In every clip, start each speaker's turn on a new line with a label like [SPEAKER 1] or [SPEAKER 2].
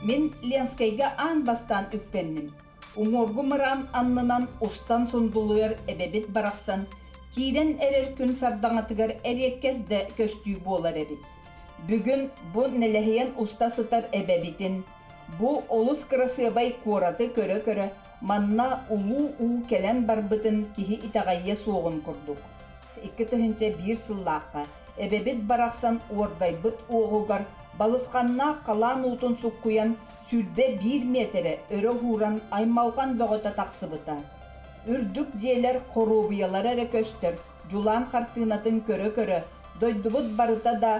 [SPEAKER 1] Мин Ленскэйгэ аан бастаан үктэнним. Уҥуоргу мыраан аннынан устан сундулуйар эбэбит барахсан киирэн эрэр күн сардаҥатыгар эриэккэс да көстүү буолар эбит. Бүгүн бу нэлэһийэн уста сытар эбэбитин, бу олус кырасыабай куораты көрө-көрө манна улуу уу кэлэн барбытын киһи итэҕэйиэ суоҕун курдук. 2001 сыллаахха эбэбит барахсан уордайбыт уоҕугар балысханнаах халаан уутун суккуйан 21 миэтэрэ өрө уһууран аймалҕан бөҕөтө тахсыбыта. Үрдүк дьиэлэр хоруобуйалара эрэ көстөр дьулаан хартыынатын көрө-көрө дойдубут барыта да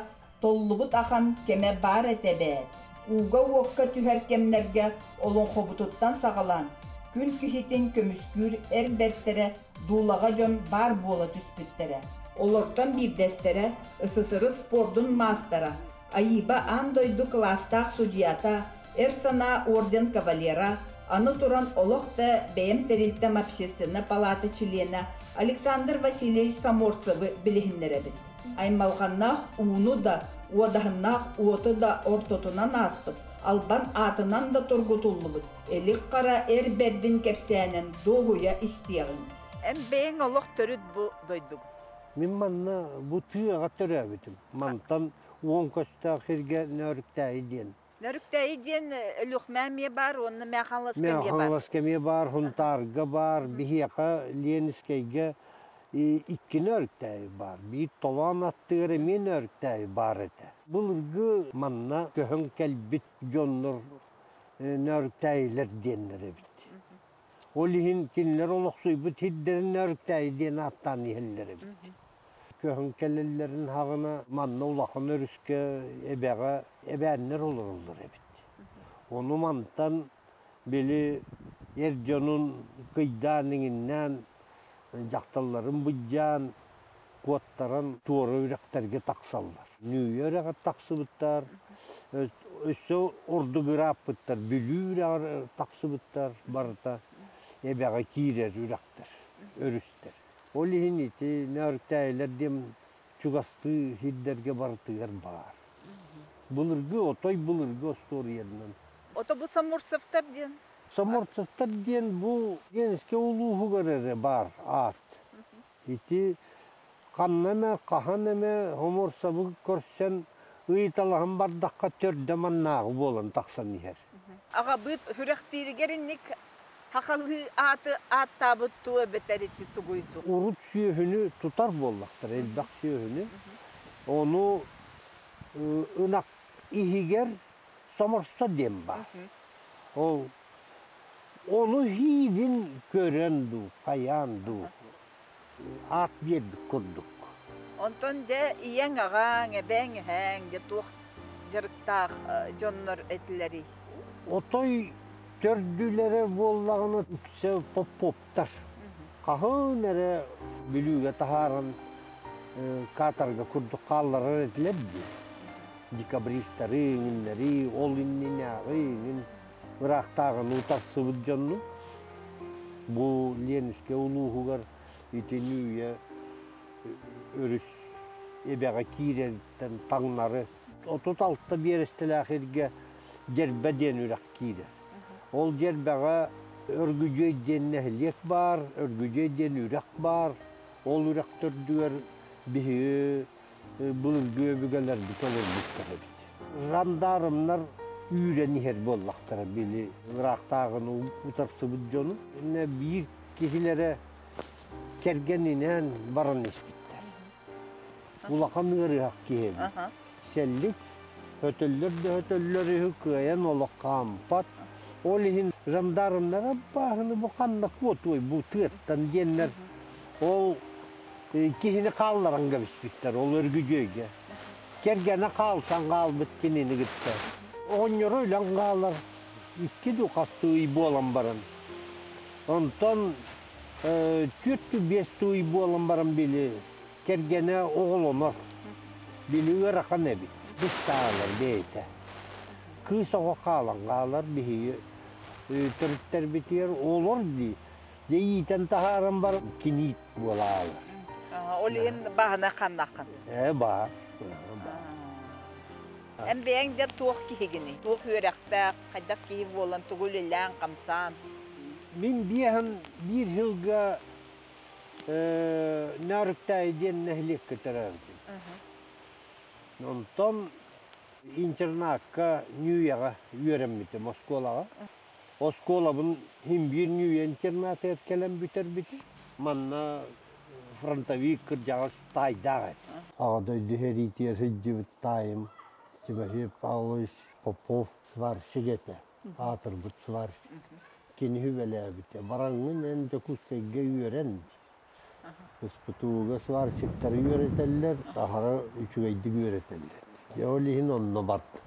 [SPEAKER 1] толлубут ахан кэмэ баар этэ эбээт. Ууга-уокка түһэр кэмнэргэ олоҥхобутуттан саҕалаан, күн киһитин көмүскүүр эр бэртэрэ дуулаҕа дьон баар буола түспүттэрэ. Олортон биирдэстэрэ СССР спордун маастара, Айыыба аан дойду кылаастаах судьуйата, Эр санаа орден кавалера, аны туран олох да бэйэм тэрилтэм общественнай палата чилиэнэ Александр Васильевич Саморцевы билиһиннэрэбин. Аймалҕаннаах ууну да, уодаһыннаах уоту да ортотунан ааспыт, албан аатынан да тургутуллубут элик хара эр бэрдин кэпсээнин дуоһуйа истиэҕиҥ. Эн бэйэҥ олох төрүт бу дойдугун.
[SPEAKER 2] Мин манна бу тыаҕа төрөөбүтүм. Мантан уон көстөөх сиргэ Нөөрүктээйи диэн.
[SPEAKER 1] Нөөрүктээйи диэн Өлүөхмэ эмиэ баар уонна Мэхалласка эмиэ баар.
[SPEAKER 2] Мэхалласка эмиэ баар, Хунтаарга баар, биһиэхэ Ленскэйгэ икки Нөөрүктээйи баар. Биир толоон аттыгар эмиэ Нөөрүктээйи баар этэ. Былыргы манна көһөн кэлбит дьоннор Нөөрүктээйилэр диэннэр эбит. Ол иһин кинилэр олохсуйбут сирдэрин Нөөрүктээйи диэн ааттаан иһэллэр эбит. Көһөн кэлэллэрин хаҕына манна улахан өрүскэ эбэҕэ эбээннэр олороллор эбит. Ону мантан били эр дьонун кыйдаан иҥиннээн, дьахталларын быдьаан, куоттаран туора үрэхтэргэ тахсаллар. Нүүйэ үрэҕэр тахсыбыттар, өссө ордук ырааппыттар, Бүлүү үрэҕэр тахсыбыттар барыта эбэҕэ киирэр үрэхтэр, өрүстэр. Ол иһин ити Нөөрүктээйилэр диэн чугастыы сирдэргэ барытыгар баар. Былыргы, отой былыргы остуоруйанан.
[SPEAKER 1] Ото бу Самурцевтар диэн?
[SPEAKER 2] Самурцевтар диэн бу Ленскэй улууһугар эрэ баар аат. Ити ханна эмэ, хаһан эмэ Хомурцевы көрсөн ыйыталаһан бардахха төрдө маннааҕы буолан тахсан иһэр.
[SPEAKER 1] Аҕабыт сүрэхтииригэр инник Хахалыы ааты ааттаабыт туо эбэтэр ити тугуй дуу?
[SPEAKER 2] Урут сүөһүнү тутар буоллахтара, элбэх сүөһүнү. Ону ынах иһигэр соморсо диэн баар. Ол ону иһиибин көрөн дуу, хайаан дуу, аат биэрбит курдук.
[SPEAKER 1] Онтон дьэ ийэҥ, аҕаҥ, эбэҥ, эһээҥ дьэ туох дьарыктаах дьоннор этилэрий?
[SPEAKER 2] Отой төрдүлэрэ буоллаҕына үксэ Поповтар. Хаһан эрэ Бүлүүгэ таһааран каторга курдук хаалларар этилэр дии. Декабристары, иҥиннэри, ол иннинээҕи иҥин ыраахтааҕыны утарсыбыт дьонну. Бу Ленскэй улууһугар итини үйэ өрүс эбэҕэ киирэриттэн таҥнары 36 биэрэстэлээх иргэ Дьэрбэ диэн үрэх киирэр. Ол Дьэрбэҕэ Өргүдьүөй диэн нэһилиэк баар, Өргүдьүөй диэн үрэх баар. Ол үрэх төрдүгэр биһиги былыргы өбүгэлэрбит олорбуттар эбит. Жандармнар үүрэн иһэр буоллахтара били ыраахтааҕыны утарсыбыт дьону. Иннэ биир киһилэрэ кэргэнинээн баран испиттэр. Улахан ыарыһах киһи эбит. Сэллик өтөллөр да өтөллөр үһү кыайан олох хаампат. Ол иһин жандармнара бааһыны бу ханна куотуой бу тыаттан диэннэр ол киһини хаалларан кэбиспиттэр ол өргүдьүөйгэ. Кэргэнэ хаалсан хаалбыт кинини кытта. Оҕонньоро өлөн хаалар икки дуу хастыы ый буолан баран. Онтон түөрт биэс ый буолан баран били кэргэнэ оҕолонор. Били ыарахан эбит. Быстаалар бэйэтэ. Кыыс оҕо хаалан хаалар биһиги төрүттэрбитигэр олор дии. Дьэ иитэн таһааран баран киниит буолаалар.
[SPEAKER 1] Ол иһин баһына ханнаххын?
[SPEAKER 2] Ээ баар.
[SPEAKER 1] Эн бэйэҥ дьэ туох киһигиний? Туох үөрэхтээх, хайдах киһи буолан, тугу үлэлээн-хамсаан?
[SPEAKER 2] Мин биэһэн биир сылга Нөөрүктээйи диэн нэһилиэккэ төрөөбүтүм. Онтон интернакка Ньүүйэҕэ үөрэммитим оскуолаҕа. Оскуолабын син биир Ньүүйэ интернатыгар кэлэн бүтэрбитим. Манна фронтовик кырдьаҕас таайдаах этэ. Аҕа дойду сэриитигэр сылдьыбыт таайым Тимофей Павлович Попов сварщик этэ, аатырбыт сварщик. Кини сүбэлээбитэ, бараҥҥын эн Дьокуускайга үөрэн, СПТУ-га сварщиктары үөрэтэллэр, аһара үчүгэйдик үөрэтэллэр. Дьэ ол иһин онно бардым.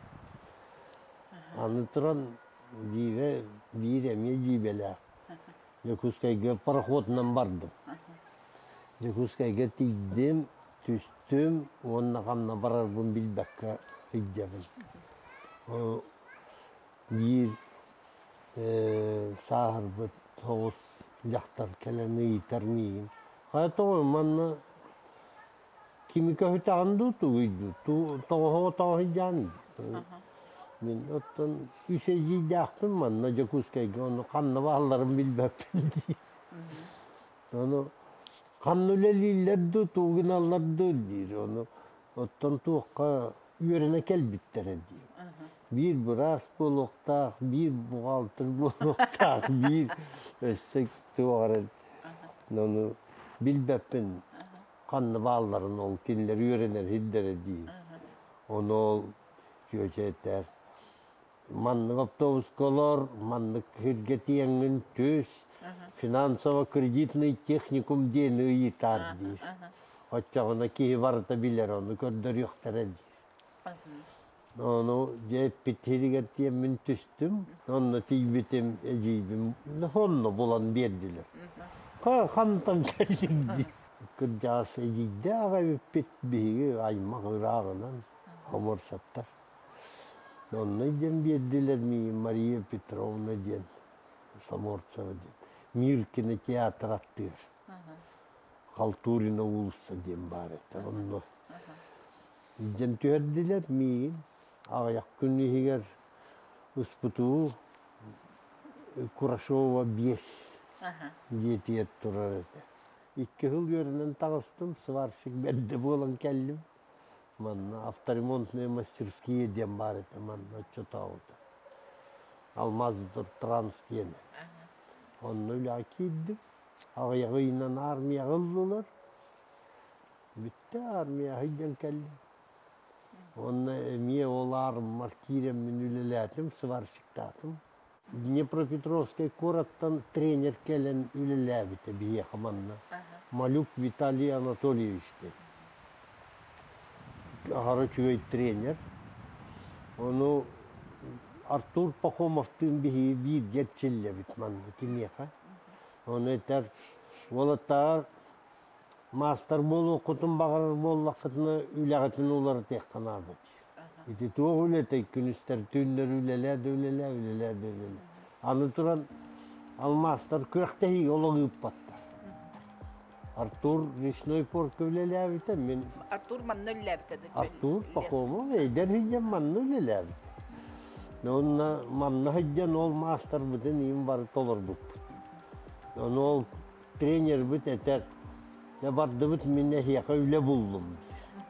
[SPEAKER 2] Аны туран дьиибэ биир эмиэ дьиибэлээх. Дьокуускайга пароходунан бардым. Дьокуускайга тиийдим, түстүм уонна ханна барарбын билбэккэ сылдьабын. Биир сааһырбыт соҕус дьахтар кэлэн ыйытар миигин. Хайа тоҕо манна кими көһүтэҕин дуу тугуй дуу тоҕоһоҕо тоҕо сылдьаҕын Мин оттон үс эдьиийдээхпин манна Дьокуускайга ону ханна баалларын билбэппин дии. Ону ханна үлэлииллэр дуу, тугу гыналлар дуу диир. Ону оттон туохха үөрэнэ кэлбиттэрэ диир. Биир быраас буолуохтаах, биир бухгалтер буолуохтаах, биир өссө туох эрэ ону билбэппин ханна баалларын ол кинилэр үөрэнэр сирдэрэ диир. Ону ол чүөчэ этэр маннык автобуска олор, маннык сиргэ тиийэҥҥин түс, финансово-кредитный техникум диэни ыйытаар диир. Оччоҕуна киһи барыта билэр, ону көрдөрүөхтэрэ диир. Ону дьэ эппит сиригэр тиийэммин түстүм, онно тиийбитим эдьиийбин онно булан биэрдилэр. Хантан кэллиҥ дии. Кырдьаҕас эдьиийдээх эбиппит биһиги аймах ырааҕынан хомурсаттар. Онно диэн биэрдилэр миигин Мария Петровна диэн Саморцева диэн Мир кинотеатр аттыгар Халтурина уулусса диэн баар этэ. Онно илдьэн түһэрдилэр миигин. Аҕыйах күн иһигэр СПТУ Курашова 5 дьиэтигэр турар этэ. Икки сыл үөрэнэн таҕыстым, сварщик бэрдэ буолан кэллим. Манна авторемонтные мастерские диэн баар этэ манна оччотооҕута. Алмаздортранс диэн. Онно үлэҕэ киирдим. Аҕыйах ыйынан армияҕа ыллылар. Бүттэ армия сылдьан кэллим. Уонна эмиэ ол аарыммар киирэммин үлэлээтим, сварщиктаатым. Днепропетровскай куораттан тренер кэлэн үлэлээбитэ биһиэхэ манна. Малюк Виталий Анатольевич диэн. Аһара үчүгэй тренер. Ону Артур Пахомовтыын биһиги бииргэ эрчиллэбит манна киниэхэ. Ону этэр уолаттаар маастар буолуоххутун баҕарар буоллаххытына үлэҕитин уларытыахха наада диир. Ити туох үлэтэй күнүстэр түүннэр үлэлээ да үлэлээ, үлэлээ да үлэлээ. Аны туран алмаастар күрэхтэһиигэ олох ыыппаттар. Артур речной портка үлэлээбитэ, мин
[SPEAKER 1] Артур манна үлэлээбитэ да
[SPEAKER 2] Артур Пахомов эдэр сылдьан манна үлэлээбитэ. Онно манна сылдьан ол маастарбытын иин бары толорбуппут. Ону ол тренербит этэр, дьэ бардыбыт мин эһиэхэ үлэ буллум диир.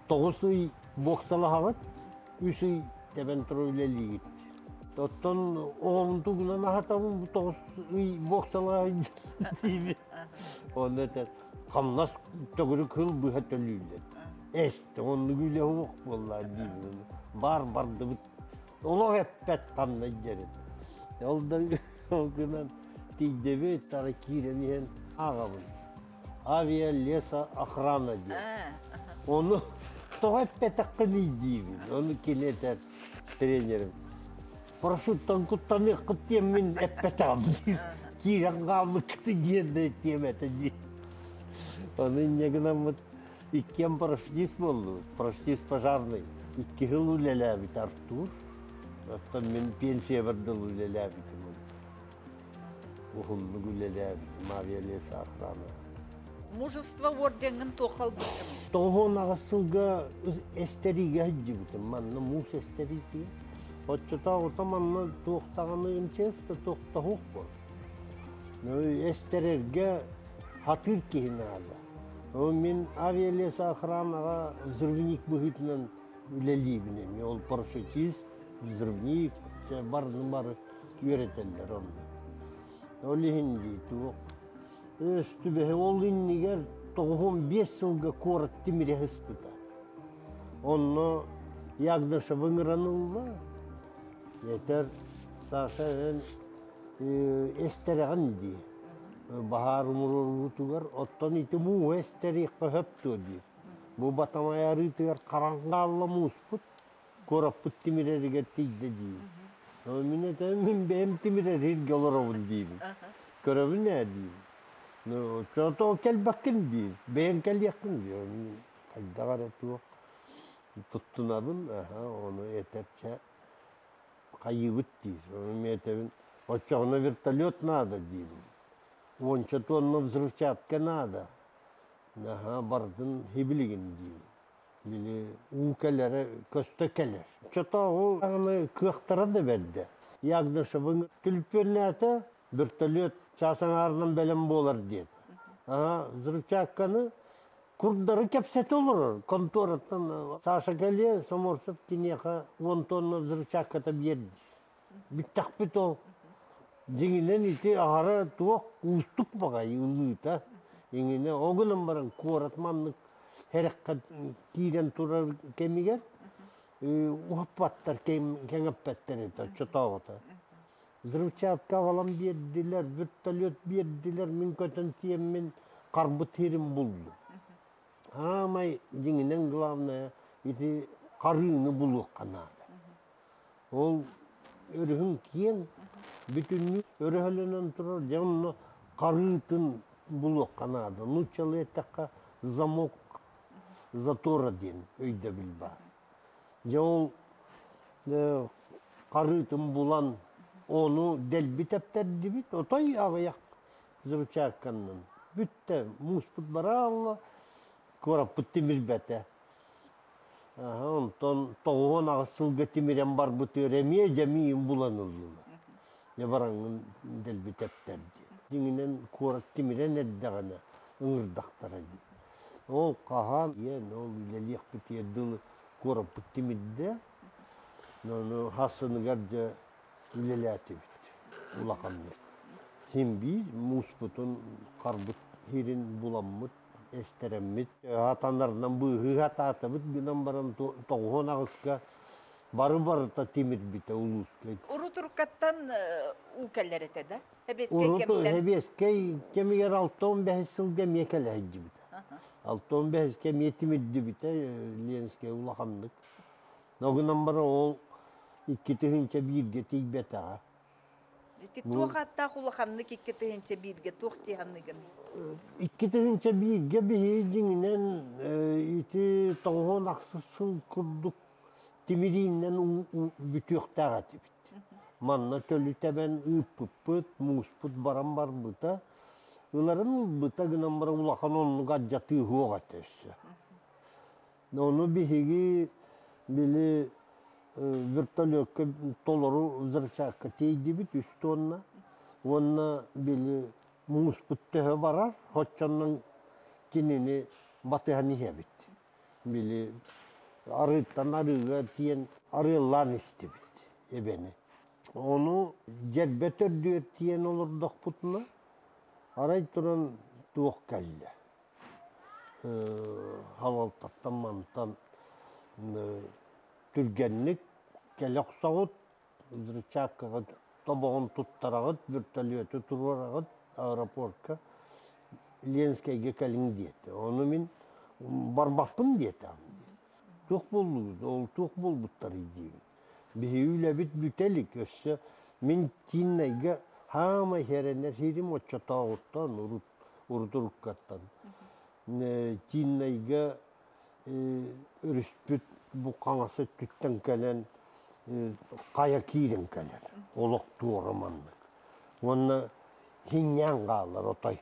[SPEAKER 2] Тоҕус ый боксалаһаҕыт, үс ый тэбэн туран үлэлиигит. Оттон оҕом тугунан аһатабын бу тоҕус ый боксалаһа диибин. Онно этэр, хамнас төгүрүк сыл быһа төлүүллэр. Эстэ, оннук үлэ суох буолла диибин. Бар бардыбыт. Олох эппэт ханна дьэрин. Ол да ол гынан тиийдэбит, тара киирэн иһэн ааҕабын. Авиалесоохрана диэн. Ону тоҕо эппэтэххиний диибин. Ону кини этэр тренерим. Парашюттан куттаныаххыт диэммин эппэтэҕим диир. Киирэн хаалбыккытын диэн да этиэм этэ диир. Ону инньэ гынаммыт иккиэн парашютист буоллубут. Парашютист пожарный. Икки сыл үлэлээбит Артур. Оттон мин пенсиябар дылы үлэлээбитим. Уһуннук үлэлээбитим авиалесоохрана.
[SPEAKER 1] Мужество ордеҥҥын туохха ылбыккыный?
[SPEAKER 2] 98 сылга эстэриигэ сылдьыбытым. Манна муус эстэриитигэр. Оччотооҕута манна туох даҕаны МЧС да туох да суох буол. Эстэрэргэ хатыыр киһи наада. Ол мин авиалесоохранаҕа взрывник быһыытынан үлэлиибин эмиэ. Ол парашютист, взрывник, барыны бары үөрэтэллэр онно. Ол иһин дии туох Өстүбэһи ол иннигэр 95 сылга куорат тимири ыспыта. Онно Ягнышев ыҥыран ылла. Этэр Саша эн эстэрэҕин дии. Баһаар умуруорбутугар оттон ити мууһу эстэриэххэ сөп дуо диир. Бу Батамай арыытыгар хараҥаалла мууспут, куораппыт тимирэригэр тиийдэ диир. Мин этэн мин бэйэм тимирэриргэ олоробун диибин. Көрөбүн ээ диибин. Ну, чото кэлбэккин диир. Бэйэҥ кэлиэххин диир. Хайдах эрэ туох туттунабын, аха, ону этэр чэ хайыыбыт диир. Ону мин этэбин, оччоҕуна вертолет надо диибин. Уонча тонна взрывчатка надо. Аха, барытын хибилигин диибин. Били уу кэлэрэ көстө кэлэр. Чотооҕу даҕаны кыахтара да бэрдэ. Ягнышевыҥ түлүпүөннээтэ, вертолет чаас аҥаарынан бэлэм буолар диэтэ. Аһа, взрывчатканы курдары кэпсэтэ олорор контораттан Саша кэлиэ, Соморсов киниэхэ 10 тонна взрывчатката биэрди. Бүттэхпит ол. Дьиҥинэн ити аһара туох уустук баҕайы ылыыта. Иҥинэ ол гынан баран куорат маннык хэрэххэ киирэн турар кэмигэр уһаппаттар, кэҥэппэттэр этэ оччотооҕута. Взрывчатка аҕалан биэрдилэр, вертолет биэрдилэр, мин көтөн тиэммин харбыт сирин буллум. Аамай дьиҥинэн главное ити харыыны булуохха наада. Ол өрүһүҥ киэҥ, бүтүннүү өрөһөлөнөн турар, дьэ онно харыытын булуохха наада. Нууччалыы эттэххэ замок затора диэн өйдөбүл баар. Дьэ ол харыытын булан ону дэлби тэптэрдибит, отой аҕыйах взрывчатканнан бүттэ, мууспут бараалла, куораппыт тимирбэтэ. Онтон 98 сылга тимирэн барбытыгар эмиэ дьэмиин булан ыллылар. Дьэ бараҥҥын дэлби тэптэрди. Дьиҥинэн куорат тимирэн эрдэҕинэ ыҥырдахтара дии. Ол хаһан диэн ол үлэлиэхпитигэр дылы куораппыт тимирдэ. Ону хассыныгар дьэ үлэлээтибит улаханнык. Син биир мууспутун харбыт сирин буламмыт эстэрэммит хатанарынан быыһыы хатаатыбыт гынан баран 98-ка бары барыта тимирбитэ улууска.
[SPEAKER 1] Урут уруккаттан уу кэлэр этэ да? Сэбиэскэй кэмтэн?
[SPEAKER 2] Сэбиэскэй кэмигэр 65 сылга эмиэ кэлэ сылдьыбыта. 65-кэ эмиэ тимирдибитэ Ленскэй улаханнык. Но гынан баран ол 2001-гэ тиийбэтэҕэ.
[SPEAKER 1] Ити туох ааттаах улаханнык 2001-гэ туох дии саныыгын?
[SPEAKER 2] 2001-гэ биһиги дьиҥинэн ити 98 сыл курдук тимирииннэн бүтүөхтээх этибит. Манна төлү тэбэн ыыппыппыт, мууспут баран барбыта. Ыларын ылбыта гынан баран улахан оннук алдьатыы суох этэ өссө. Ону биһиги били вертолекка толору взрывчатка тиэйдибит үс тонна уонна били мууспут төһө барар оччонон кинини батыһан иһэбит. Били арыыттан арыыга тиийэн арыаллаан истибит эбэни. Ону дьэрбэ төрдүгэр тиийэн олордохпутуна арай туран туох кэллэ. Салалтаттан мантан түргэнник кэлэ охсоҕут, взрывчаткаҕыт тобоҕун туттараҕыт, вертолету туруораҕыт аэропортка Ленскэйгэ кэлиҥ диэтэ. Ону мин барбаппын диэтэҕим дии. Туох буоллугут, ол туох буолбуттарый диибин. Биһиги үлэбит бүтэ илик, өссө мин Тиннайга хаамай хэрэнэр сирим оччотооҕуттан урут урутуруккаттан Тиннайга өрүспүт бу хаҥас өттүттэн кэлэн хайа киирэн кэлэр олох туора маннык уонна хинньээн хаалар отой.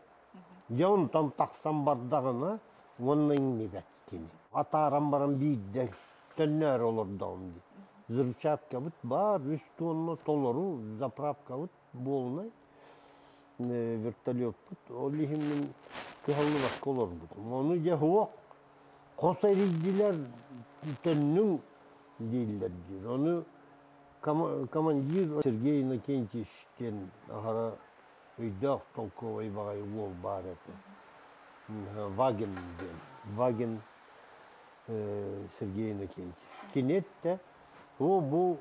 [SPEAKER 2] Дьэ онтон тахсан бардаҕына уонна иҥнибэт кини. Атааран баран биирдэ төннөөрү олордоҕум дии. Взрывчаткабыт баар, үс тонна толору заправкабыт буолунай вертолеппут. Ол иһин мин кыһаллыбакка олорбутум. Ону дьэ суох, хос эрийдилэр, төннүҥ дииллэр диир. Ону командир Сергей Иннокентьевич диэн аһара өйдөөх толковай баҕайы уол баар этэ. Ваген диэн. Ваген Сергей Иннокентьевич. Кини эттэ, о бу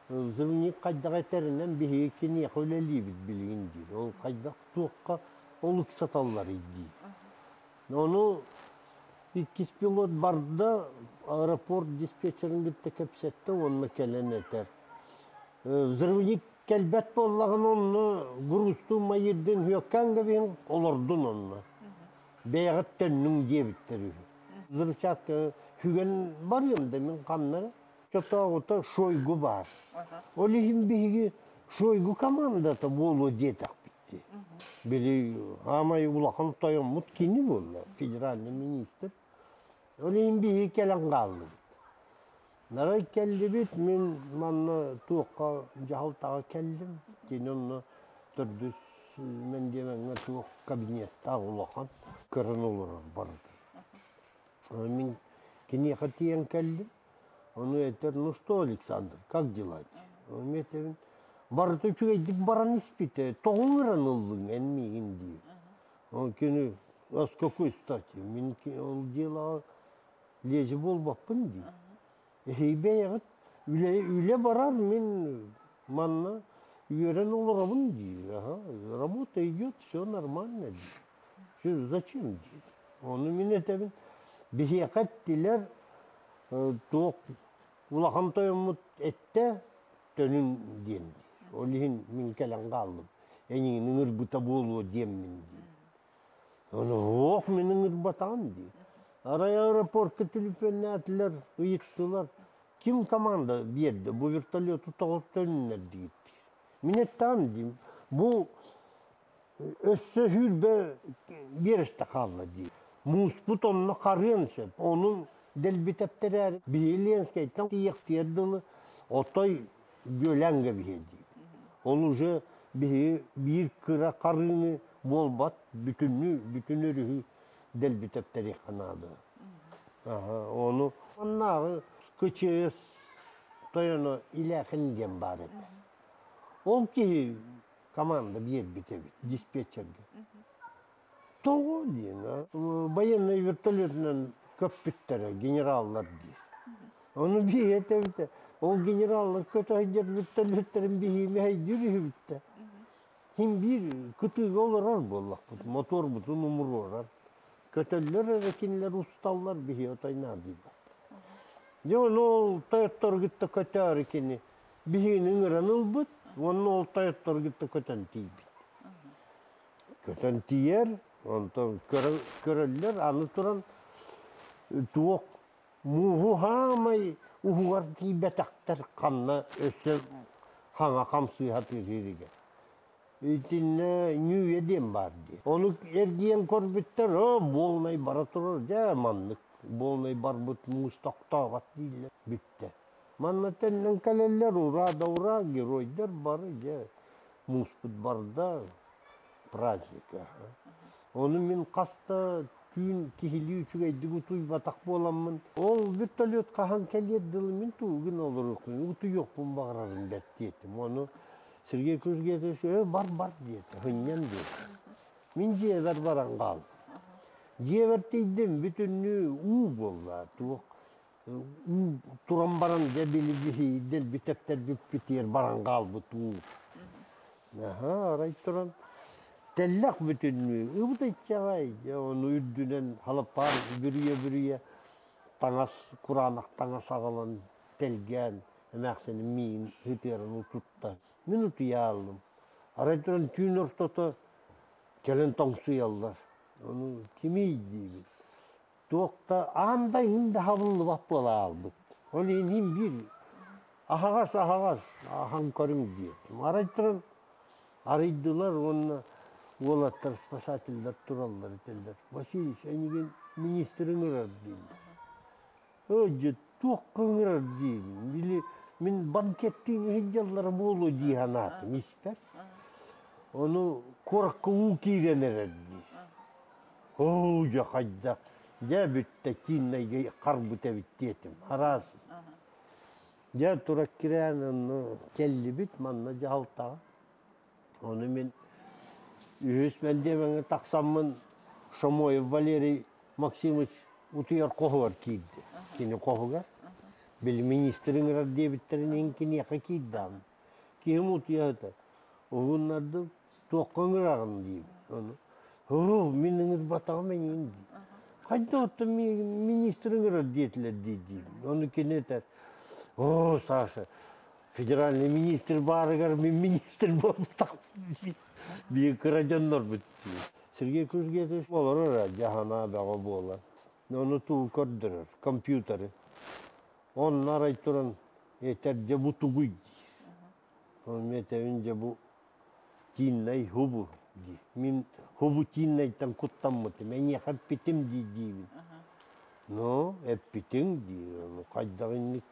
[SPEAKER 2] взрывник хайдах этэринэн биһиги киниэхэ үлэлиибит билигин диир. Ол хайдах туохха ол ыксаталларый диир. Ону иккис пилот барда, аэропорт диспетчерин кытта кэпсэттэ уонна кэлэн этэр. Взрывник кэлбэт буоллаҕына онно грузтуу майырдын үөккээн кэбиһин олордун онно. Бэйэҕит төннүҥ диэбиттэр үһү. Взрывчатка сүгэн барыам да мин ханна чотооҕута Шойгу баар. Ол иһин биһиги Шойгу командата буолуо диэтэхпит дии. Били аамай улахан тойоммут кини буолла, федеральный министр. Ол иһин биһиги кэлэн хааллыбыт. Нарай кэллибит, мин манна туохха дьаһалтаҕа кэллим. Кини онно төрдүс мэндиэмэҥҥэ туох кабинеттаах улахан көрөн олорор барыта. Мин киниэхэ тиийэн кэллим. Ону этэр, ну что, Александр, как дела? Мин этэбин, барыта үчүгэйдик баран испитэ, тоҕо ыҥыран ыллыҥ эн миигин диир. Ол кини, а с какой стати? Мин ол делоҕа лиэзи буолбаппын дии. Эһиги бэйэҕит үлэ, үлэ барар, мин манна үөрэн олоробун диир. Ага, работа идет, все нормально диир. Зачем диир. Ону мин этэбин, биһиэхэ эттилэр, туох улахан тойоммут эттэ, төнүн диэн диир. Ол иһин мин кэлэн хааллым. Эйигин ыҥырбыта буолуо диэммин диир. Ону ох мин ыҥырбатаҕым диир. Арай аэропортка түлүпүөннээтилэр, ыйыттылар. Ким команда биэрдэ, бу вертолету тоҕо төнүннэр диир. Мин эттэҕим диим, бу өссө сүүрбэ биэрэстэ хаалла дии. Мууспут онно харыан сөп. Ону дэлбитэптэрээр биһи Ленскэйтэн тиийэхтиэр дылы отой бүөлээн кэбиһиэ дии. Ол уже биһи биир кыра харыыны буолбат бүтүннүү бүтүн өрүһү дэлбитэптэриэххэ наада. Ону оннааҕы КЧС тойоно Иляхин диэн баар этэ. Ол киһи команда биэрбит эбит диспетчергэ. Тоҕо диэн, военный вертолетунан көппүттэрэ генераллар диир. Ону биһи этэбит, ол генераллар көтө сылдьар вертолеттарын биһи мэһэйдиир үһүбүт Син биир кытыыга олорор буоллахпыт, моторбутун умуруорар. Көтөллөр эрэ кинилэр усталлар, биһи отой наадыйбат. Дьэ ону ол тойоттору кытта көтөөрү кини биһигини ыҥыран ылбыт уонна ол тойоттору кытта көтөн тиийбит. Көтөн тиийэр, онтон көрөллөр, аны туран туох мууһу хаамай уһугар тиийбэтэхтэр ханна өссө хаҥа хамсыыһа тыаһыырыгар. Итиннэ Ньүүйэ диэн баар дии. Ону эргийэн көрбүттэр, оо, буолунай бара турар, дьэ маннык буолунай барбыт муус тохтообот дииллэр, бүттэ. Манна төннөн кэлэллэр, ураа да ураа, геройдар бары, дьэ, мууспут барда, праздник. Ону мин хаста түүн киһилии үчүгэйдик утуйбатах буоламмын, ол вертолет хаһан кэлиэр дылы мин тугун олоруохпун, утуйуохпун баҕарарым бэрт диэтим. Ону Сергей Кузгетович ээ бар-бар диэтэ, һынньан диэтэ. Мин дьиэбэр баран хааллым. Дьиэбэр тиийдим, бүтүннүү уу буолла, туох уу туран баран дьэ били биһи дэлби тэптэрбиппитигэр баран хаалбыт уу. Аһа, арай туран тэллэх бүтүннүү ыбыт иччэҕэй, дьэ ону үрдүнэн халапаан бүрүйэ-бүрүйэ таҥас, кураанах таҥас аҕалан тэлгээн эмээхсиним миигин ытыаран утутта. Мин утуйааллым. Арай туран түүн ортото кэлэн тоҥсуйаллар. Ону кимий диибин. Туох да аан да иһин да хабыллыбат буола хаалбыт. Ол иһин иһин биир аһаҕас аһаҕас аһан көрүҥ диэтим. Арай туран арыйдылар уонна Уолаттар спасателлэр тураллар этэллэр. Васильевич, эйигин министр ыҥырар дииллэр. Өө дьэ, туохха ыҥырар диибин. Били мин банкеттыын иһин буолуо дии санаатым испэр. Ону куоракка уу киирэн эрэр дии. Оо, дьэ хайдах, дьэ бүттэ кииннэйгэ харбыт эбит диэтим. Араас. Дьэ тура кирээн онно кэллибит манна дьаһалтаҕа. Ону мин үһүс мэндиэмэҥҥэ тахсаммын Шомоев Валерий Максимович утуйар хоһугар киирди. Кини хоһугар. Били министр ыҥырар диэбиттэрин иһин киниэхэ киирдэҕим. Киһим утуйа сытар. Уһуннардым, туохха ыҥыраҕын диибин. Ону «Оо, мин ыҥырбатаҕым эйигин» дии. Хайдах оттон министр ыҥырар диэтилэр дии диибин. Ону кини этэр, «Оо, Саша, федеральный министр баарыгар мин министр буолбатахпын дии. Биир кыра дьоннорбут дии. Сергей Кужгетович олорор ээ, дьаһана бөҕө буолан. Ону туу көрдөрөр, компьютеры. Онно арай туран этэр дьэ бу тугуй диир. Ону этэбин дьэ бу тииннэй хубу дии. Мин хубу тииннэйтэн куттаммытым, эйиэхэ эппитим дии диибин. Ну, эппитиҥ диир, ону хайдах инник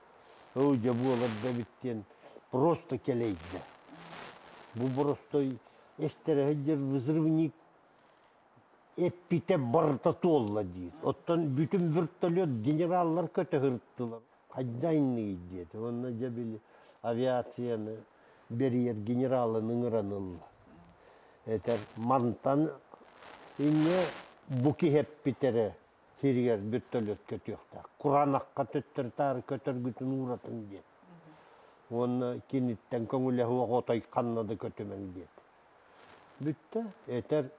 [SPEAKER 2] Оо, дьэ буолар да эбит диэн просто кэлэйдэ. Бу боростой эстэрэһэ взрывник эппитэ барыта туолла диир. Оттон бүтүн вертолет генераллар көтө сырыттылар. Хайда иннигий диэтэ. Уонна дьэ били авиацияны бэрийэр генералын ыҥыран ылла. Этэр мантан инньэ бу киһи эппитэрэ сиригэр вертолет көтүөхтээх. Кураанахха төттөрү-таары көтөргүтүн ууратын диэн. Уонна киниттэн көҥүлэ суох отой ханна да көтүмэҥ диэт. Бүттэ. Этэр,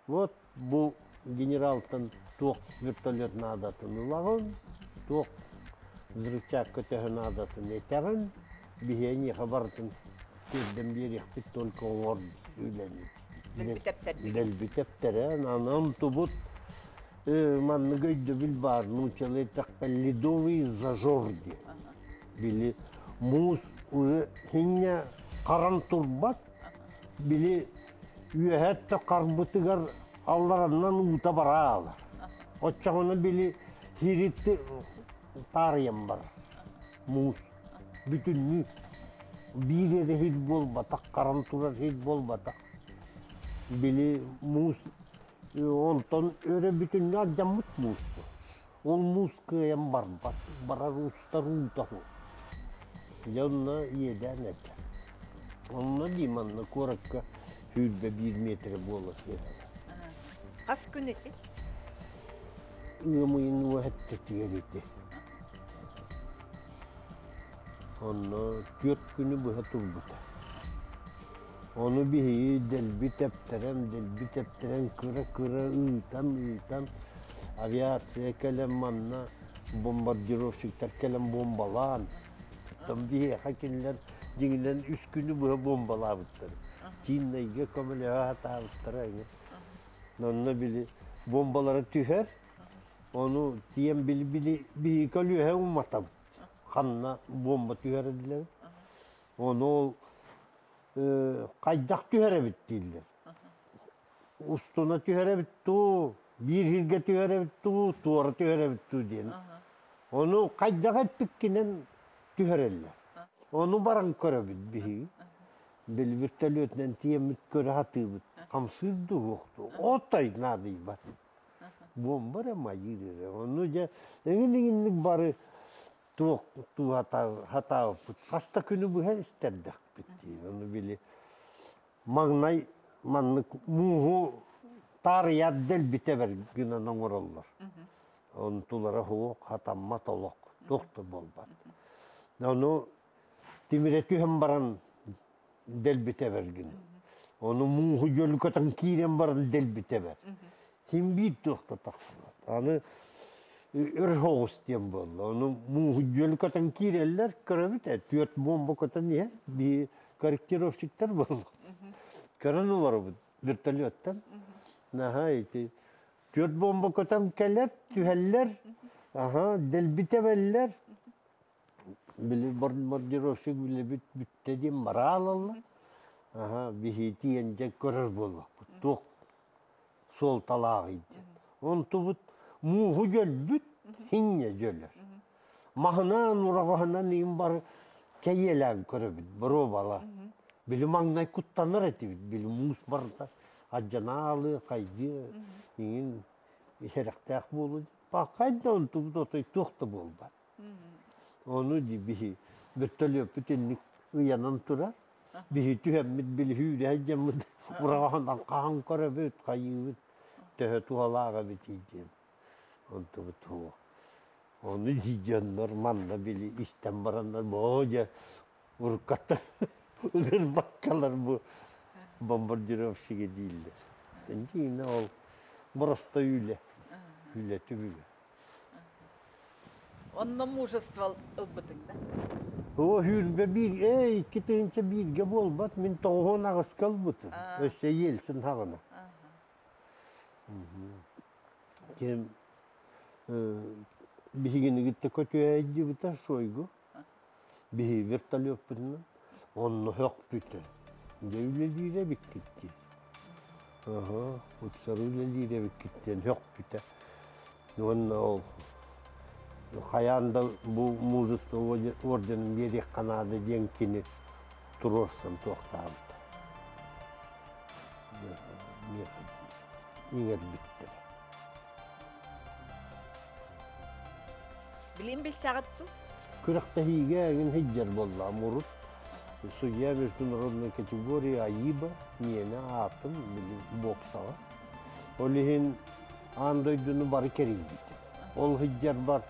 [SPEAKER 2] вот бу генералтан туох вертолет наадатын ылаҕын, туох взрывчатка төһө наадатын этэҕин, биһиэ эйиэхэ барытын тиэрдэн биэриэхпит только оҥор үлэни.
[SPEAKER 1] Дэлби тэптэрдигит.
[SPEAKER 2] Дэлби тэптэрэн, анан тубут маннык өйдөбүл баар, нууччалыы эттэххэ ледовый зажор диэн. Били муус уже синньэ харан турбат, били үөһэ өттө харбытыгар аллараннан уута бараалар. Оччоҕуна били хиритти таарыйан барар муус бүтүннүү биир эрэ сир буолбатах, харан турар сир буолбатах. Били муус онтон өрө бүтүннүү алдьаммыт муус бу. Ол муус кыайан барбат, барар устар уута суох. Дьэ онно иэдээн этэ. Онно дии манна куоракка 21 метрэ буола сыһара.
[SPEAKER 1] Хас күн ити?
[SPEAKER 2] Ыам ыйын уоһэттэтигэр ити. Онно 4 күнү быһа турбута. Ону биһиги дэлби тэптэрэн, дэлби тэптэрэн кыра-кыра ыытан-ыытан авиация кэлэн манна бомбардировщиктар кэлэн бомбалаан, оттон биһиэхэ кинилэр дьиҥинэн үс күнү быһа бомбалаабыттар. Тииннэйгэ көмөлөһө сатаабыттара эҥин. Онно били бомбалара түһэр, ону тиийэн били-били биһиги көлүөһэ уматабыт. Ханна бомба түһэр этилэр. Ону ол хайдах түһэрэбит дииллэр. Устуна түһэрэбит дуу, биир сиргэ түһэрэбит дуу, туора түһэрэбит дуу диэн. Ону хайдах эппиккинэн түһэрэллэр. Ону баран көрөбүт биһиги. Били вертолетунан тиийэммит көрө сатыыбыт. Хамсыыр дуу, суох дуу. Отой наадыйбат. Буомба эрэ майыыр эрэ. Ону дьэ эҥин-эҥинник бары туох хатаабыппыт хас да күнү быһа истэрдэхпит дии. Ону били маҥнай маннык мууһу таарыйаат дэлбитэ гынан оҥороллор. Онтулара суох, хатаммат олох, туох да буолбат. Ону тимирэ түһэн баран дэлбитэ бэргин. Ону мууһу дьөлүкөтөн киирэн баран дэлбитэ бэр. Ким биир туох да тахсыбат. Аны өр соҕус диэн буолла. Ону мууһу дьөлүкөтөн киирэллэр, көрөбүт ээ, түөрт бомба көтөн иһэр, биир корректировщиктар буолла. Көрөн олоробут вертолеттан. Наһаа ити түөрт бомба көтөн кэлэр, түһэллэр, аха, дэлби тэбэллэр. Били бомбардировщик билэбит бүттэ диэн бараалаллар. Аха, биһи тиийэн дьэ көрөр буоллахпыт. Туох суолталааҕый диэн. Онтубут мууһу дьөлбүт, хинньэ дьөлөр. Маһынан, ураҕаһынан иин бары кэйиэлээн көрөбүт, боруобала. Били маҥнай куттанар этибит, били муус барыта алдьанаалы, хайдыы, иҥин иһэрэхтээх буолу. Пахай да онтубут отой туох да буолбат. Ону дии биһи бөртөлүөппүт инник ыйанан турар. Биһи түһэммит били сүүрэ сылдьаммыт ураҕаһынан хаһан көрөбүт, хайыыбыт, төһө туһалаах эбитий диэн. Онтубут суох. Ону дии дьоннор манна били истэн бараннар боо дьэ уруккаттан ыҥырбаккалар бу бомбардировщига дииллэр. Дьиҥинэ ол боростой үлэ, үлэ түбүгэ.
[SPEAKER 1] Онно мужество ылбытыҥ да?
[SPEAKER 2] О, сүүрбэ биир, ээ, 2 тыһыынча бииргэ буолбат, мин 98-ка ылбытым. Өссө Ельцин хаҕына. Ким биһигини кытта көтүөйдүбүтэ Шойгу. Биһи вертолеппутунан онно һөхпүтэ. Дьэ үлэлиирэ эбиккит дии. Аха, утсары үлэлиир эбиккит диэн һөхпүтэ. Уонна ол хайаан да бу мужество орденын биэриэххэ наада диэн кини туруорсан туохтаабыта. Миэхэ иҥэрбиттэрэ.
[SPEAKER 1] Билим билсэҕит дуу?
[SPEAKER 2] Күрэхтэһиигэ эҥин сылдьар буоллаҕым урут. Судья международной категории АИБа миэнэ аатым били боксаҕа. Ол иһин аан дойдуну бары кэрийбитим. Ол сылдьарбар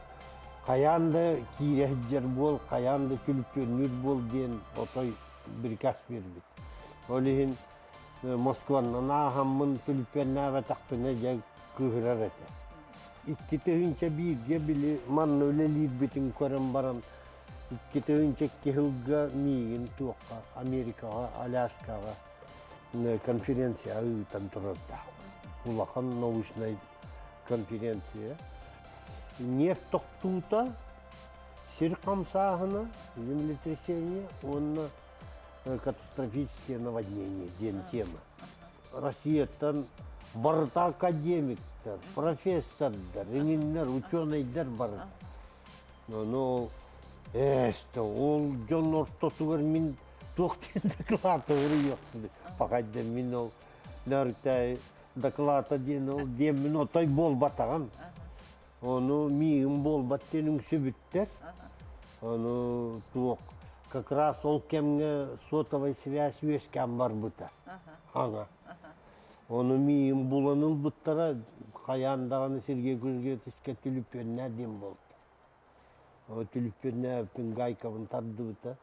[SPEAKER 2] хайаан да киирэ сылдьар буол, хайаан да түлүпүөннүүр буол диэн отой бирикээс биэрбит. Ол иһин Москванан ааһаммын түлүпүөннээбэтэхпинэ дьэ кыыһырар этэ. 2001-гэ били манна үлэлиирбитин көрөн баран 2002 сылга миигин туохха Америкаҕа, Аляскаҕа конференция ыытан турардаах. Улахан научнай конференция. Нефть тохтуута, сир хамсааһына, землетрясение уонна катастрофические наводнения диэн тема. Россияттан барыта академиктар, профессордар, иҥиннэр, ученайдар барыта. Ону ээстэ ол дьон ортотугар мин туох диэн доклад ыйыахпын пахайда мин ол нөрүктэй доклада диэн ол диэммин отой буолбатаҕым. Ону миигин буолбат диэн үҥсүбүттэр. Ону туох как раз ол кэмҥэ сотовай связь үөскээн барбыта. Аҥа. Ону миигин булан ылбыттара хайаан даҕаны Сергей Кузьмичка түлүпүөннээ диэн буолта. Ол түлүпүөннээбиппин гайкабын тардыбыта.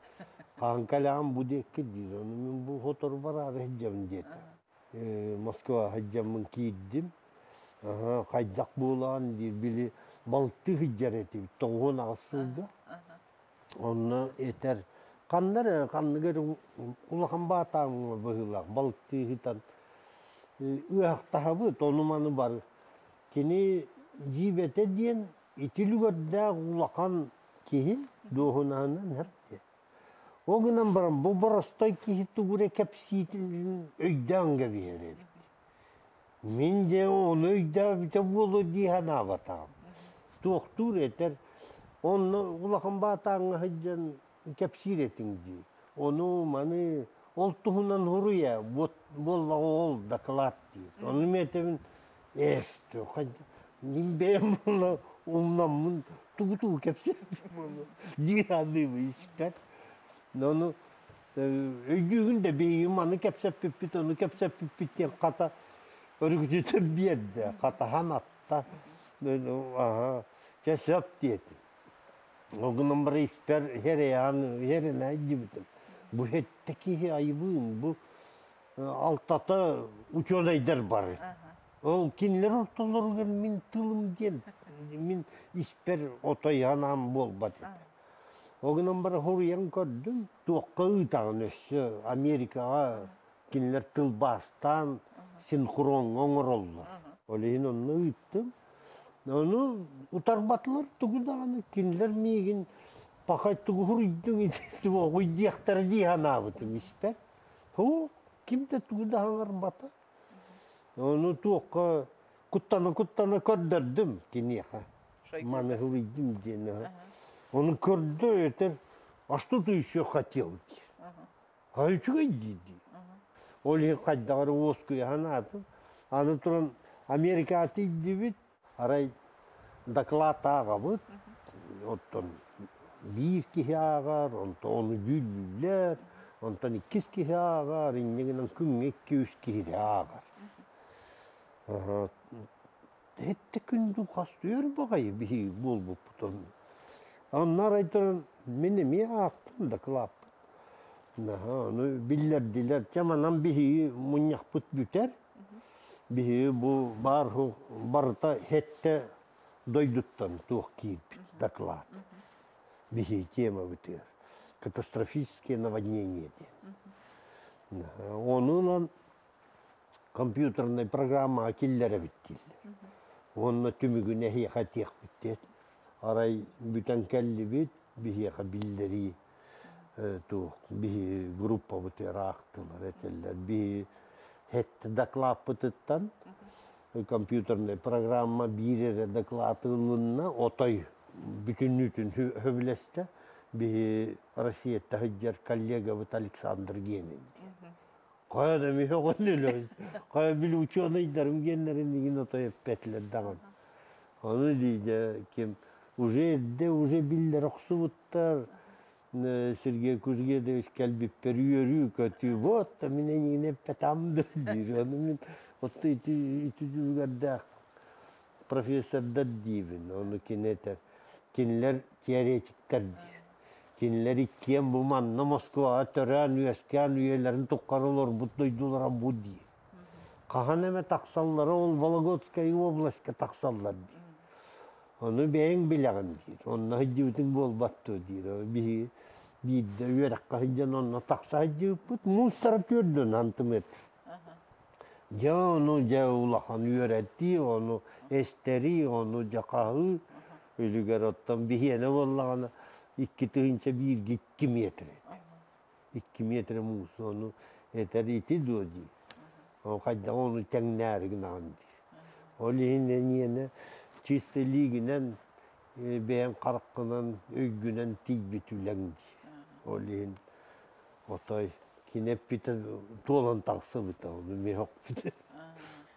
[SPEAKER 2] Хаһан кэлэҕин бу диэкки диир. Ону мин бу сотору бараары сылдьабын диэтэ. Москва сылдьаммын киирдим. Хайдах буолаан диир били балыктыы сылдьар этибит 98 сылга. Онно этэр ханна эрэ ханнык эрэ улахан баатааҥҥа быһыылаах балыктыы сытан ыаһахтаһабыт ону-маны бары. Кини дьиибэтэ диэн ити үлүгэрдээх улахан киһи дуоһунаһынан иһэр диэн. Ол гынан баран бу боростой киһи тугу эрэ кэпсиитин өйдөөн кэбиһэр эбит. Мин дьэ ону өйдөөбүтэ буолуо дии санаабатаҕым. Туохтуур этэр, онно улахан баатааҥҥа сылдьан кэпсиир этиҥ дии. Ону маны ол туһунан суруйа, буоллаҕа ол доклад диир. Ону мин этэбин, эс мин бэйэм буолла умнаммын тугу-тугу кэпсээбитим дии саныыбын испэр. Ону өйдүүгүн да биһиги маны кэпсэппиппит, ону кэпсэппиппит диэн хата өрүкүтүтэн биэрдэ, хатаһан атта. Аха, чэ сөп диэтим. Ол гынан баран испэр иһэр иһэринэ диэбитим. Бу хэттэ киһи айыбыын, бу алтата учуонайдар бары. Ол кинилэр ортолоругар мин тылым диэн мин испэр отой анаан буолбат этэ. Ол гынан баран хоруйан көрдүм, туохха ыытаҕын өссө Америкаҕа кинилэр тылбаастаан синхроҥҥа оҥороллор. Ол иһин онно ыыттым. Ону утарбатылар тугу даҕаны кинилэр миигин пахай тугу суруйдуҥ ити туоҕуй диэхтэрэ дии санаабытым испэр. Һуу, ким да тугу да хаҥарбата. Ону туохха куттана-куттана көрдөрдүм киниэхэ. Маны суруйдум диэн. Ону көрдө этэр, а что ты еще хотел диир. А үчүгэй дии дии. Ол иһин хайдах эрэ уоскуйа санаатым. Аны туран Америкаҕа тиийдибит, арай доклад ааҕабыт, оттон биир киһи ааҕар, онтон ону дьүүллүүллэр, онтон иккис киһи ааҕар, инньэ гынан күҥҥэ икки-үс киһи ааҕар. Эттэ күн дуу хас өр баҕайы биһиги буолбуппут онно. Онно арай туран мин эмиэ аахтым дакылааппын. Наһаа ону биллэрдилэр. Чэ манан биһиги мунньахпыт бүтэр. Биһиги бу баар барыта сэттэ дойдуттан туох киирбит доклад. Биһиги темабытыгар катастрофические наводнения диэн. Ону ылан компьютернай программаҕа киллэрэбит дииллэр. Уонна түмүгүн эһиэхэ этиэхпит диэн. Арай бүтэн кэллибит, биһиэхэ биллэрии туох биһи группабытыгар аахтылар этэллэр. Биһи сэттэ дакылааппытыттан компьютернай программа биир эрэ дакылааты ылынна, отой бүтүннүүтүн сөбүлэстэ. Биһи Россияттан сылдьар коллегабыт Александр Генин диэн. Хайа да миһэ оҕонньолор, хайа били учуонайдарым геннэрин игин отой эппэтилэр даҕаны. Ону дии ким уже эрдэ уже биллэр охсубуттар, Сергей Кужгедович кэлбиппэр үөрүү-көтүү, вот мин эйигин эппэтам да диир. Ону мин отто ити ити үлүгэрдээх профессордар диибин, ону кини этэр. Кинилэр теоретиктэр диир. Кинилэр иккиэн бу манна Москваҕа төрөөн-үөскээн үйэлэрин тухары олорбут дойдулара бу дии. Хаһан эмэ тахсаллара ол Вологодскай областька тахсаллар дии. Ону бэйэҥ билэҕин диир. Онно сылдьыбытыҥ буолбат дуо диир. Биһиги биирдэ үөрэххэ сылдьан онно тахса сылдьыбыппыт. Муустара түөрдүн сантиметр. Дьэ ону дьэ улахан үөрэтии, ону эстэрии, ону дьэ хаһыы үлүгэр оттон биһиэнэ буоллаҕына 2001-гэ 2 метр этэ. 2 метр муус ону этэр ити дуо дии. Ол хайдах ону тэҥнээри гынаҕын дии. Ол иһин эйиэнэ чисто илиигинэн бэйэҥ хараххынан өйгүнэн тиийбит үлэҥ дии. Ол иһин отой кини эппитэ туолан тахсыбыта ону миэхэ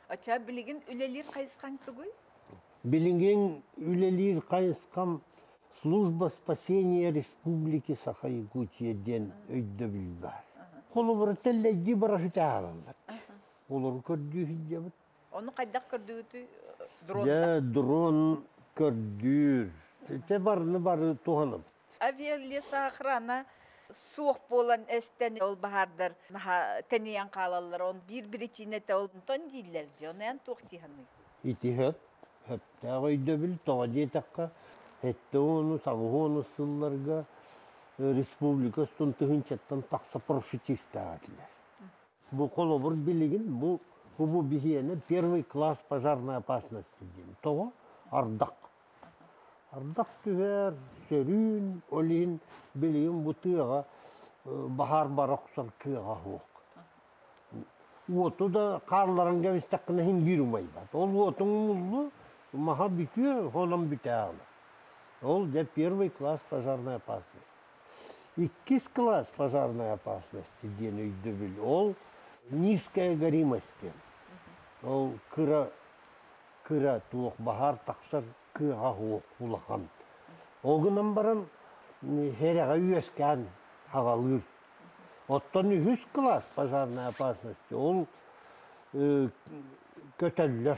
[SPEAKER 1] Оччо билигин үлэлиир хайысхаҥ тугуй?
[SPEAKER 2] Билигин үлэлиир хайысхам Служба спасения Республики Саха-Якутия диэн өйдөбүл баар. Холобура тэллэйдии бара сытаалаллар. Олору көрдүү сылдьабыт.
[SPEAKER 1] Ону хайдах көрдүүтүй? Дрон
[SPEAKER 2] Дьэ, дрон көрдүүр. Ити барыны бары туһанабыт.
[SPEAKER 1] Авиалесоохрана суох буолан эстэн ол баһаардар наһаа тэнийэн хаалаллар. Он биир биричиинэтэ ол онтон дииллэр дии. Ону эн туох дии саныыгын?
[SPEAKER 2] Ити сөп, сөптөөх өйдөбүл. Тоҕо диэтэххэ, 70-80 сылларга республика устун тыһыынчаттан тахса парашютистаах этилэр. Бу холобур билигин бу бу биһиэнэ первый класс пожарной опасности диэн. Тоҕо? Ардах. Ардах түһэр, сөрүүн, ол иһин билигин бу тыаҕа баһаар бара охсор кыаҕа суох. Уоту да хаалларан кэбистэххинэ иһин биир умайбат. Ол уотуҥ умуллуо, маһа бүтүө, онон бүтээҕинэ. Ол дьэ первый класс пожарной опасности. Иккис класс пожарной опасности диэн өйдөбүл. Ол низкая горимость диэн. Ол кыра кыра туох баһаар тахсар кыаҕа суох улахан. Ол гынан баран сэрэҕэ үөскээн аҕалыыр. Оттон үһүс класс пожарной опасности ол көтөллөр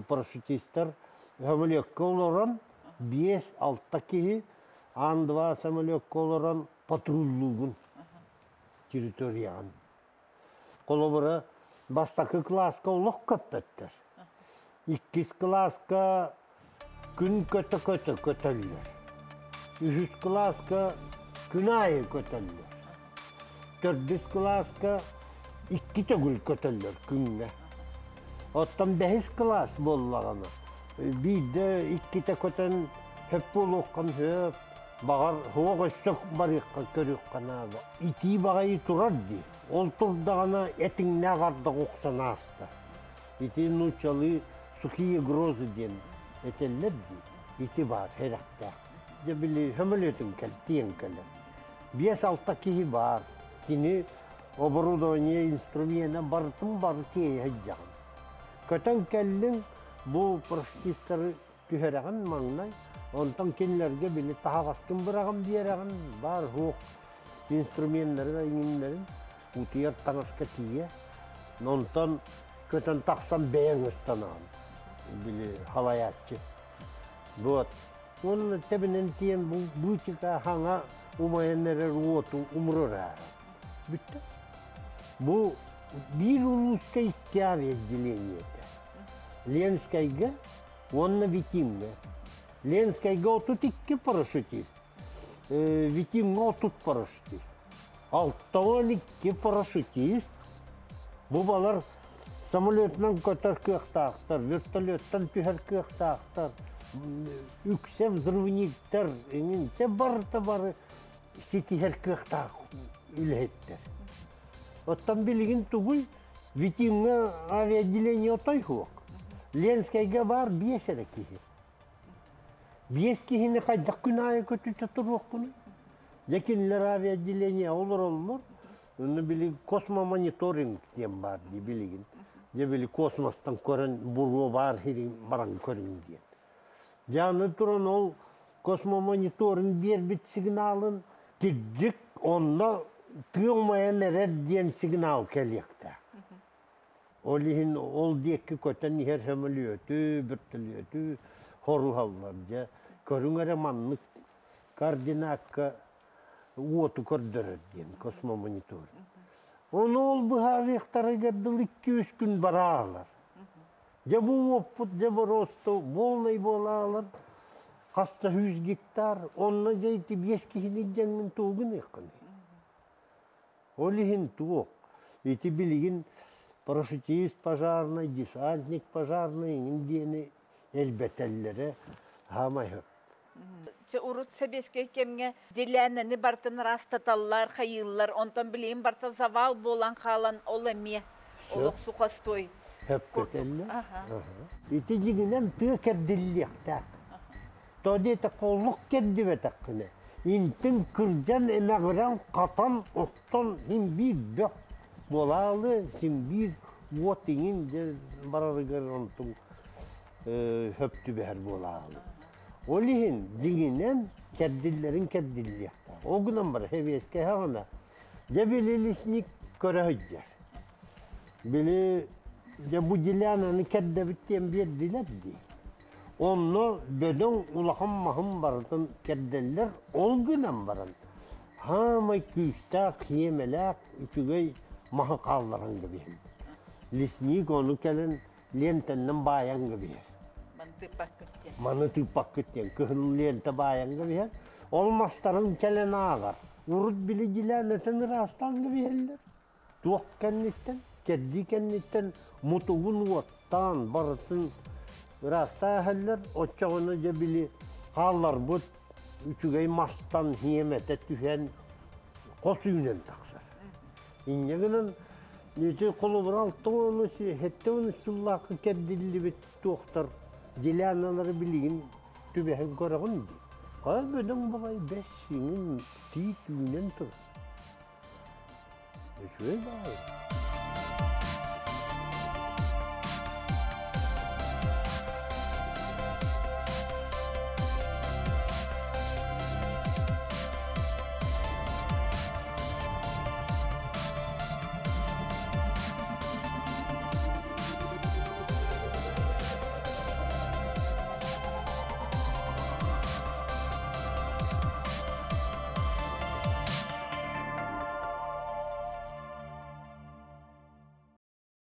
[SPEAKER 2] парашютистар самолекка олорон 5-6 киһи Ан-2 самолекка олорон патруллуугун территорияҕын. Холобура, бастакы кылааска олох көппөттөр. Иккис кылааска күн көтө-көтө көтөллөр. Үһүс кылааска күн аайы көтөллөр. Төрдүс кылааска икки төгүл көтөллөр күҥҥэ. Оттон бэһис кылаас буоллаҕына, биирдэ иккитэ көтөн сөп буолуоххун сөп. Баҕар, суох өссө барыахха көрүөххэ наада. Итии баҕайы турар дии. Ол турдаҕына этиҥнээх ардах охсон ааста. Ити нууччалыы сухие грозы диэн этэллэр дии. Ити баар сэрэхтээх. Дьэ били сөмөлүөтүн кэл, тиийэн кэлэр. 5-6 киһи баар. Кини оборудование инструмена барытын бары тиэйэ сылдьаҕын. Көтөн кэллиҥ, бу парашютистары түһэрэҕин маҥнай, онтон кинилэргэ били таһаҕаскын быраҕан биэрэҕин, баар суох инструменнарын иҥиннэрин утуйар таҥаска тиийэ. Онтон көтөн тахсан бэйэҥ ыстанаҕын, били халайааччы. Вот. Уонна тэбинэн тиийэн бу быычыка хаҥа умайан эрэр уоту умуруораара. Бүттэ. Бу биир улууска икки авиаотделение этэ. Ленскэйгэ уонна Витимҥэ. Ленскэйгэ 32 парашютист, Витимҥэ 30 парашютист. 62 парашютист. Бу балар самолетунан көтөр кыахтаахтар, вертолеттан түһэр кыахтаахтар, үксэ взрывниктар, эҥин барыта бары ситиһэр кыахтаах үлэһиттэр. Оттон билигин тугуй? Витимҥэ авиаотделение отой суох. Ленскэйгэ баар биэс эрэ киһи. Биэс киһини хайдах күн аайы көтүтэ туруохпунуй? Дьэ кинилэр авиаотделение олороллор. Онно били космомониторинг диэн баар дии билигин. Дьэ били космостан көрөн буруо баар сирин баран көрүҥ диэн. Дьэ аны туран ол космомониторинг биэрбит сигналын кирдьик онно тыа умайан эрэр диэн сигнал кэлиэхтээх. Ол иһин ол диэки көтөн иһэр сөмөлүөтү, бөртөлүөтү хоруһаллар. Дьэ, көрүҥ эрэ маннык координакка уоту көрдөрөр диэн космомониторинг. Ону ол быһаарыахтарыгар дылы 2-3 күн бараалар. Дьэ бу уоппут дьэ боруоста буолнай буолаалар хас да сүүс гектар, онно дьэ ити биэс киһини дьэҥҥин тугу гыныаххыный? Ол иһин туох, ити билигин парашютист пожарный, десантник пожарный иҥин диэни элбэтэллэрэ хаамай сөп.
[SPEAKER 1] Чэ, урут сэбиэскэй кэмҥэ делянаны барытын ыраастаталлар, хайыыллар, онтон билигин барыта завал буолан хаалан ол эмиэ олох сухостой
[SPEAKER 2] Сөпкө этэллэр. Ити дьиҥинэн тыа кэрдиллиэхтээх. То диэтэххэ олох кэрдибэтэххинэ, интин кырдьан эмэҕирэн хатан охтон син биир бөх буолаалы, син биир уот иҥин дьэ барарыгар онтуҥ сөп түбэһэр буолаалы. Ол иһин дьиҥинэн кэрдиллэрин кэрдиллиэхтээх. Ол гынан баран сэбиэскэй саҕана дьэ били лесник көрө сылдьар. Били дьэ бу делянаны кэрдэбит диэн биэрдилэр дии. Онно бөдөҥ улахан маһын барытын кэрдэллэр, ол гынан баран хаамай күүстээх, хиэмэлээх үчүгэй маһы хаалларан кэбиһэллэр. Лесник ону кэлэн лиэнтэннэн баайан кэбиһэр.
[SPEAKER 1] Маны тыыппаккыт диэн.
[SPEAKER 2] Маны тыыппаккыт диэн кыһыл лиэнтэ баайан кэбиһэр. Ол мастарын кэлэн ааҕар. Урут били дьилээнэтин ыраастаан кэбиһэллэр. Туох кэнниттэн, кэрдии кэнниттэн мутугун уоттаан барытын ыраастаан иһэллэр. Оччоҕуна дьэ били хаалларбыт үчүгэй мастан хиэмэтэ түһэн хос үүнэн тахсар. Инньэ гынан ити холобура 60 70 сыллаахха кэрдиллибит туохтар деляналары билигин түбэһэн көрөҕүн дии. Хайа бөдөҥ баҕайы бэс сиҥин тиит үүнэн турар. Үчүгэй баҕайы.